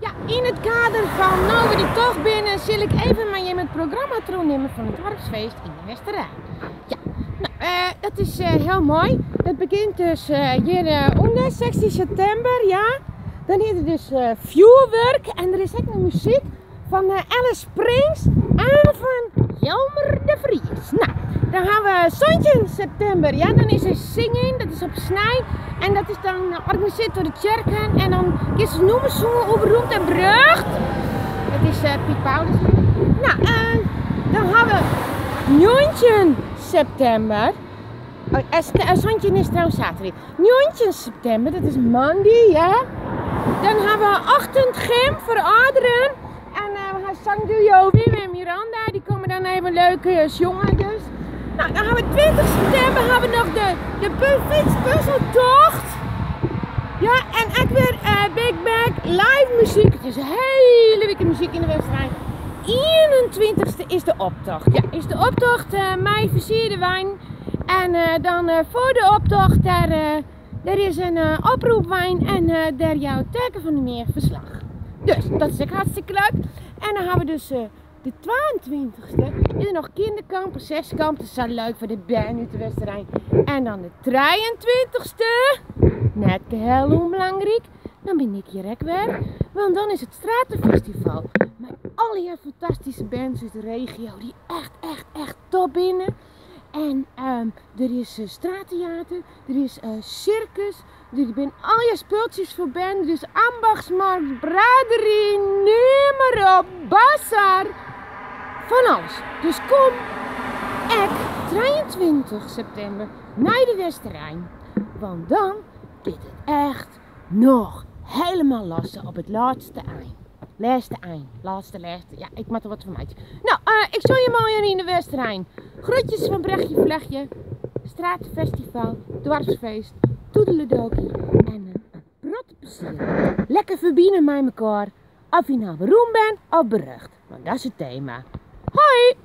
Ja, yn it kader fan no we der toch binne, sil ik even mei jim it programma trochnimme fan it doarpsfeest yn de Westerrein. Ja, no, dat is hiel moai. Dat begjint dus hjir ûnder, 16 septimber, ja. Dan is der dus fjoerwurk en der is ek noch muzyk fan Alice Springs en fan Jelmer de Vries. No, dan ha we 17 septimber, ja, dan is der singing, dat is op snein. En dat is dan organisearre troch de tsjerken en dan kinst dus nûmers sjonge oer beroemd en berucht. Dat is Piet Paulus. No, dan ha we 19 septimber. Oh, 17 is trouwens saterdei. 19 septimber, dat is moandei, ja. Dan ha we ochtendgym foar âlderen. En we ha sangduo Wim en Miranda, dy komme dan even leuk sjongen dus. No, dan ha we 20 septimber ha we noch de fytspuzzeltocht. Ja, en ek wer Big Mac live muzyk. It is in hiele wike muzyk yn de Westerrein. 21ste is de optocht. Ja, is de optocht mei fersierde wein. En dan foar de optocht, dêr, der is in oproepwein en dêr jout Terke van der Meer ferslach. Dus dat is ek hartstikke leuk. En dan ha we dus de 22ste is der noch kinderkamp, in zeskamp. Dat is sa leuk foar de bern út de Westerrein. En dan de 23ste, net hiel ûnbelangryk, dan bin ik hjir ek wer. Want dan is it Stratenfestival. Mei allegear fantastyske bands út de regio dy't echt, echt, echt top binne. En der is straatteater, der is sirkus, der binne allegear spultsjes foar bern, der is ambachtsmarkt, braderie, neam mar op, bazar, fan alles. Dus kom ek 23 septimber nei de Westerrein, want dan giet it echt noch helemaal los op it lêste ein. Lêste ein, lêste, lêste, ja, ik moat der wat fan meitsje. No, ik sjoch jim allegear yn de Westerrein. Groetjes fan Brechtje Vlechtje, Straatfestival, doarpsfeest, toedeledokie en in protte plezier. Lekker ferbine mei mekoar, of je no beroemd bent of berucht, want dat is it tema. Hoi!